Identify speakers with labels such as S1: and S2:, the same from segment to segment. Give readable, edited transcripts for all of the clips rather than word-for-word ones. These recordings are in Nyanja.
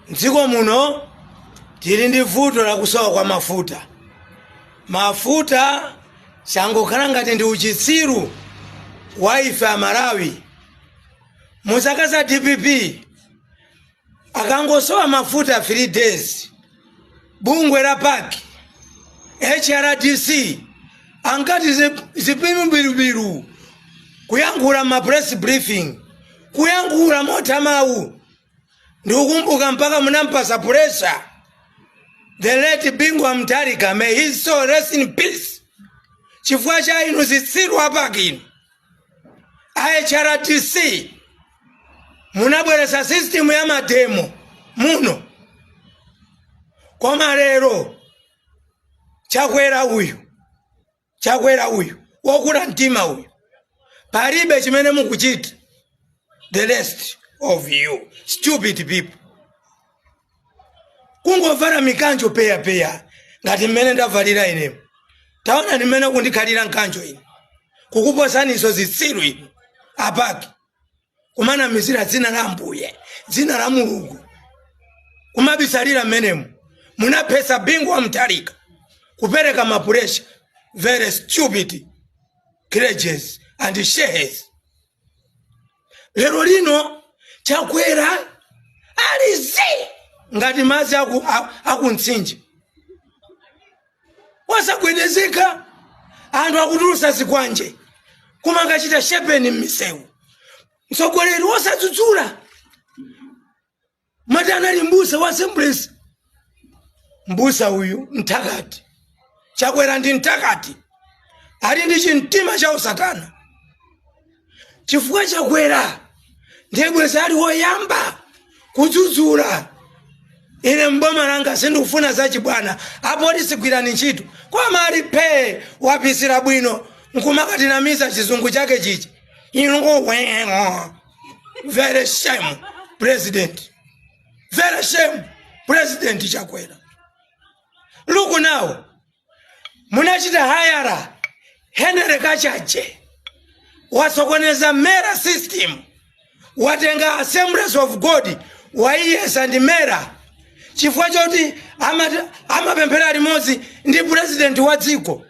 S1: Mdziko muno tili ndi vuto lakusowa kwa mafuta. Mafuta changokhala ngati ndi uchitsiru wa ife Amalawi. Mu zaka za DPP akangosowa mafuta 3 days, bungwe la PAC, HRDC ankati zipinubirubiru kuyankhula ma press briefing, kuyankhula motha mawu. Ndikukumbuka mpaka munampasa pressure the late Bingu wa Mutharika, may his soul rest in peace, chifukwa cha inu zitsiru a PAC, inu a HRDC munabweretsa system ya mademo muno. Koma lero Chakwera uyu, Chakwera uyu wokula mtima uyu, palibe chimene mukuchita. The rest of you stupid people kungovala mikanjo peyapeya ngati mmene ndavalira inemo. Taona ni mmene kundikhalira mkanjo ine, kukuposaniso zitsiru inu a PAC, kumanamizira dzina la Ambuye, dzina la Mulungu, kumabisalira mmenemo. Munaphetsa Bingu wa Mutharika kupereka mapuresha. Very stupid clergies and shehes. Lero lino Chakwera ali zi ngati madzi aku mtsinje, wasagwedezeka. Anthu akutulusa zikwanje, kumangachita shepeni m'misewu. Mtsogoleri wosadzudzula, mati anali mbusa wa Assemblies. Mbusa uyu mthakati. Chakwera ndi mthakati, ali ndi chimtima cha usatana, chifukwa Chakwera ndiye bweza ali woyamba kudzudzula. Ine mboma langa sindikufuna zachibwana, apolisi gwirani ntchito. Koma ali phee, wapisira bwino nkumakatinamiza chizungu chake chichi inu. Very shame, president. Very shame, President Chakwera. Look now, munachita hire Henry Kachaje, wasokoneza MERA system, watenga Assemblies of God waiyesa ndi MERA, chifukwa choti amapemphera limodzi ndi president wa dziko.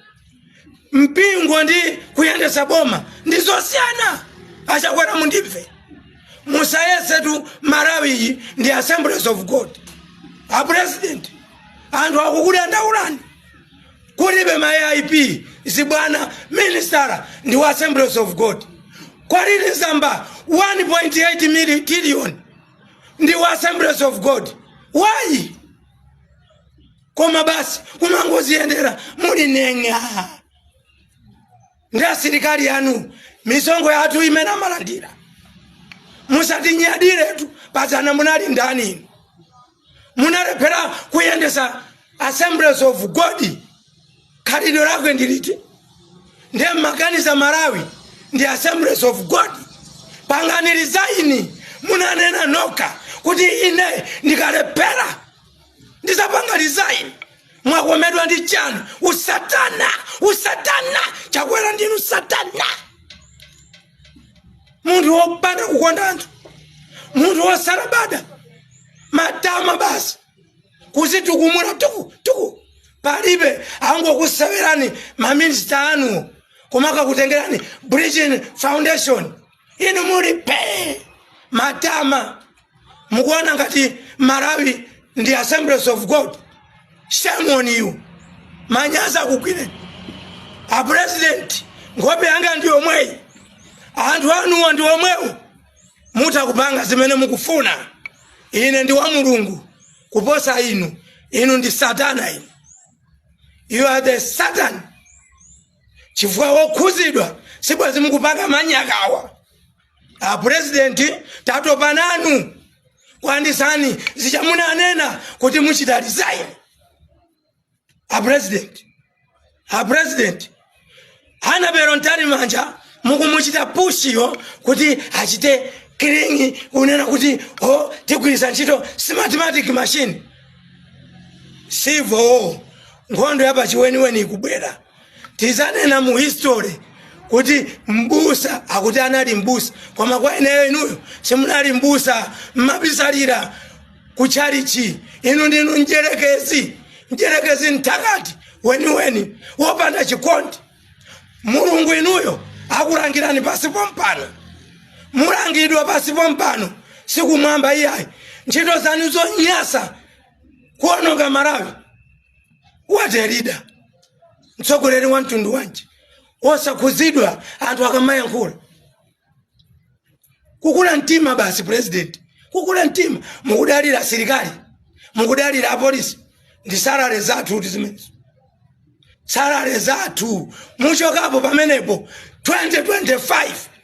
S1: Mpingo ndi kuyendesa boma ndi zosiyana. Achakwera, mundimve, musayesetu Malawi iyi ndi Assemblies of God. A president, anthu akukudandaulani, kulibe ma AIP, zibwana. Minister ndi wa Assemblies of God. Kwalili Zamba 1.8 trillion ndi wa Assemblies of God. Why? Koma basi kumangoziyendera muli neng'a ndi asilikali anu, misonkho yathu imene amalandira. Musatinyadiretu. Padzana munali ndani inu? Munalephera kuyendesa Assemblies of God, khalidwe lake ndiliti? Ndiye mmaganiza Malawi ndi Assemblies of God. Pangani resign. Munanena nokha kuti ine ndikalephera ndizapanga resign. Mwakomedwa ndi chani? Usatana, usatana. Chakwera, ndinu satana, munthu wopanda kukonda anthu, munthu wosalabada, matama basi, kuzitukumula tuku tuku. Palibe, angokusewerani maminista anu, kumakakutengerani Bridging Foundation, inu muli pe matama. Mukuona ngati Malawi ndi Assemblies of God. Shame on you. Manyazi akugwireni, a president. Nkhope yanga ndi yomweyi, anthu anuwo ndi omwewo. Mutha kupanga zimene mukufuna. Ine ndi wa Mulungu kuposa inu. Inu ndi satana inu. You are the Satan, chifukwa wokhuzidwa sibwezi mukupanga manyakawa. A president, tatopa nanu. Kwandisani zichamunanena kuti muchita resign. A president, a president, Annabel Mtalimanja mukumuchita push yo kuti achite clean, kunena kuti o tigwiritsa ntchito Smartmatic machine. Civil nkhondo yapachiweniweni ikubwera. Tizanena mu history kuti mbusa akuti anali mbusa, koma kwa ineyo inuyo simunali mbusa, mmabisalira. Kutchalichi inu ndinu mdyerekezi, mdyerekezi, mthakati weniweni wopanda chikondi. Mulungu inuyo akulangirani pasi pompano, mulangidwa pasi pompano, sikumwamba iyayi. Ntchito zanu zonyasa, kuononga Malawi. What a leader! Mtsogoleri wa mtundu wanji wosakhuzidwa anthu akamayankhula? Kukula mtima basi, president kukula mtima. Mukudalira asilikali, mukudalira apolisi, ndi salary zathu kuti zimenezo, salary zathu. Muchokapo pamenepo 2025.